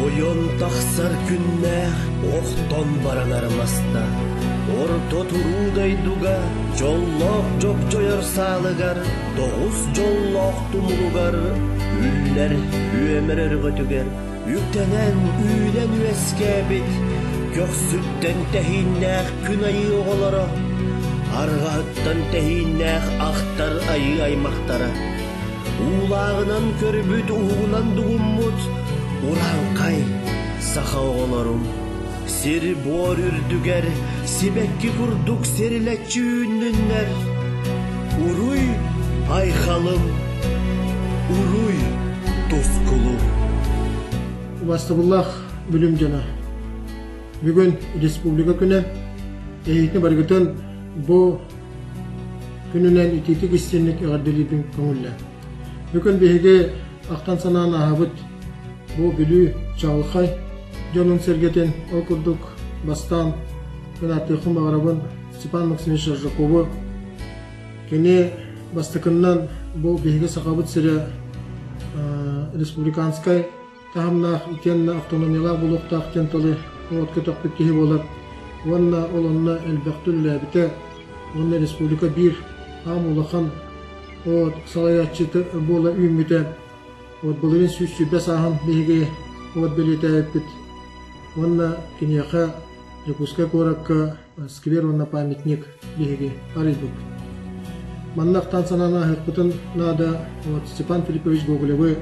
Ойон тахсар күннээх охтон баранар маста, Орто туруу дойдуга дьоллоох дьогдьойор саалыгар, Тоҕус дьоллоох тумулугар үллэр үөмэр өрөҕөтүгэр Үктэнэн үүнэн үөскээбит көхсүттэн тэһииннээх күн айыы оҕолоро, арҕаһыттан тэһииннээх ахтар айыы аймахтара, уулааҕынан көрбүт уһугунан дугуммут урааҥхай саха оҕолорум, сир-буор үрдүгэр сибэкки курдук сирилэччи үүннүннэр, уруй айхалым, уруй тускулум. Убастабыллаах бүлүм дьоно, бүгүн Республика күнэ. Эһиги барыгытын бу күнүнэн итиитик истинник эҕэрдэлиибин көҥүллэ. Бүгүн биһиги ахтан санаан ааһабыт бу Бүлүү чаҕылхай дьонун-сэргэтин ол курдук бастаан мин ааттыахпын баҕарабын Степан Максимович Аржакову. Кини бастакыннан бу биһиги Сахабыт сирэ республиканскай таһымнаах итиэннэ автономиялаах буолуохтаах диэн тылы норуот көтөхпүт киһи буолар уонна ол онно элбэхтик үлэлээбитэ уонна республика биир аам улахан вот, салайааччыта буола үүммүтэ. Вот былырыын 120 сааһын биһиги вот бэлиэтээбиппит уонна киниэхэ Дьокуускай куоракка сквер уонна памятник биһиги арыйбыппыт. Манна ахтан санаан ааһыахпытын наада вот Степан Филиппович Гоголевы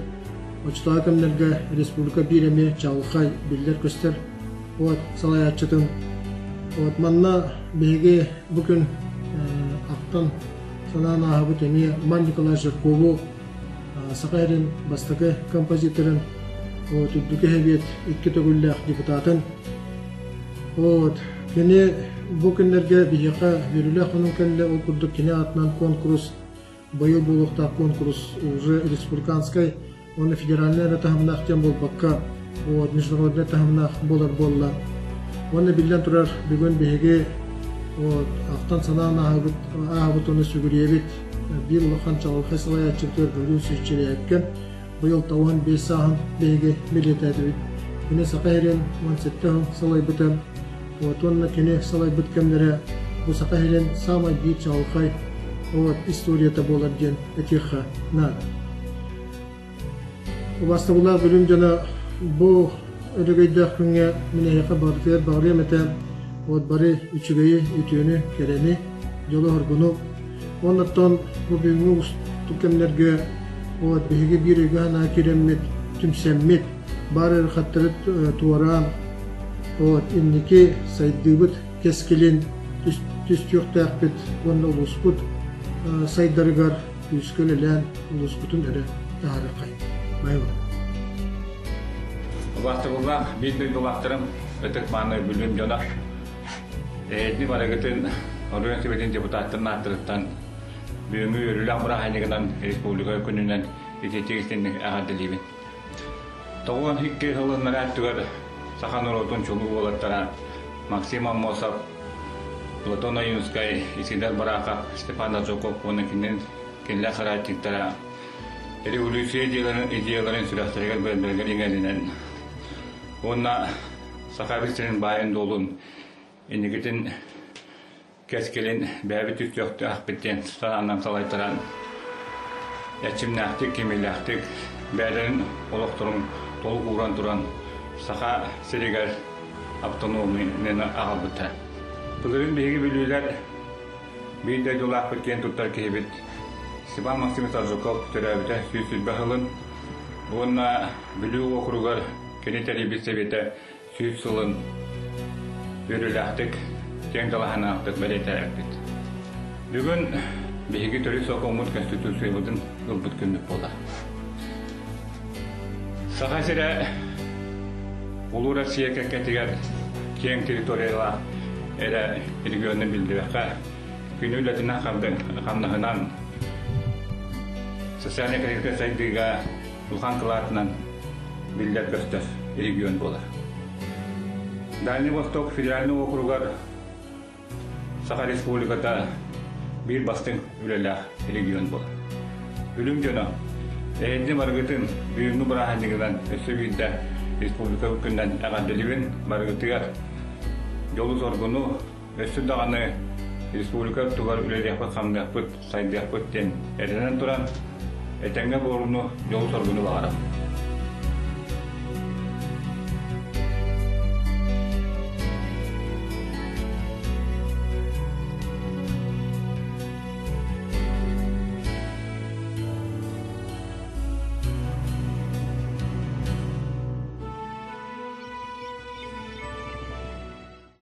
оччотооҕу кэмнэргэ республика биир эмиэ чаҕылхай биллэр-көстөр вот салайааччытын вот манна биһиги бу күн ахтан санаан ааһабыт эмиэ Ман Николай Жиркову Саха сирин бастакы композиторын вот үрдүкү Сэбиэт икки төгүллээх депутатын Вот. Кини бу күннэргэ биһиэхэ үөрүүлээх хонуу кэллэ. Ол курдук кини аатынан куонкурус быйыл буолуохтаах куонкурус уже республиканскай уонна федеральнай эрэ таһымнаах диэн буолбакка, вот, международнай таһымнаах буолар буолла. Уонна биллэн турар, бүгүн биһиги вот, ахтан санаан ааһабыт, ааһабыт уонна сүгүрүйэбит. Биир улахан чаҕылхай салайааччыбытыгар Гаврил Сүүсчэрээпкэ Быйыл 95 сааһын биһиги бэлиэтээтибит. Кини Саха сирин 17 сыл салайбыта. Вот уонна кини салайбыт кэмнэрэ бу Саха сирин саамай биир чаҕылхай вот, историята буолар диэн этиэххэ наада. Убастабыллаах бүлүм дьоно бу өрөгөйдөөх күҥҥэ мин эһиэхэ барытыгар баҕарыам этэ вот бары үчүгэйи, үтүөнү, кэрэни, дьолу-соргуну Оннуттан бу бүгүҥҥү уустук кэмнэргэ вот биһиги биир өйгө-санаа киирэммит, түмсэммит, баар ыарахаттары туораан, вот инники сайдыыбыт кэскилин түстүөхтээхпит уонна улууспут сайдарыгар күүскэ үлэлээн улууспутун эрэ таһаарыаххайын. Байбал. Убаастабыллаах биир дойдулаахтарым, ытык-мааны Бүлүүм дьоно, Эһиги барыгытын Оройуон Сэбиэтин депутаттарын ааттарыттан бүгүҥҥү үөрүүлээх бырааһынньыгынан Республика күнүнэн итиитик истиҥник эҕэрдэлиибин. 92 сылыннара өттүгэр саха норуотун чулуу уолаттара Максим Аммосов, Платон Ойуунскай, Исидор Барахов, Степан Аржаков уонна кинилэр соратниктара революция идеяларын сүрэхтэригэр-быардарыгар иҥэринэн уонна Саха сирин баайын-дуолун инникитин кэскилин бэйэбит түстүөхтээхпит диэн санаанан салайтаран эрчимнээхтик, кимиилээхтик бэйэлэрин олохторун толук ууран туран Саха сиригэр автономияны аҕалбыта. Былырыын биһиги бүлүүлэр биир дойдулаахпыт киэн туттар киһибит Степан Максимович Аржаков төрөөбүтэ 120 сылын уонна Бүлүү уокуругар кини тэрийбит сэбиэтэ 100 сылын үөрүүлээхтик, киэҥ далааһыннаахтык бэлиэтээбиппит. Бүгүн биһиги төрүт сокуоммут Конституциябытын ылбыт күммүт буолар. Саха сирэ Улуу Россия кэккэтигэр киэҥ территориялаах эрэ регионун биллибэккэ, күнү үлэтинэн хамнаһынан социальнай-экономическай сайдыыга улахан кылаатынан биллэр-көстөр регион буолар. Дальний Восток федеральный округар Саха Республиката биир бастыҥ үлэлээх регион буолар. Үлүм дьоно, эһинни барыгытын бүгүҥҥү бырааһынньыгынан өссө биирдэ республика күнүнэн эҕэрдэлиибин барыгытыгар дьолу-соргуну, өссө даҕаны республика тугар үлэлиэхпит-хамныахпыт, сайдыахпыт диэн эрэнэн туран, этэҥҥэ буолууну, дьолу-соргуну баҕарабын.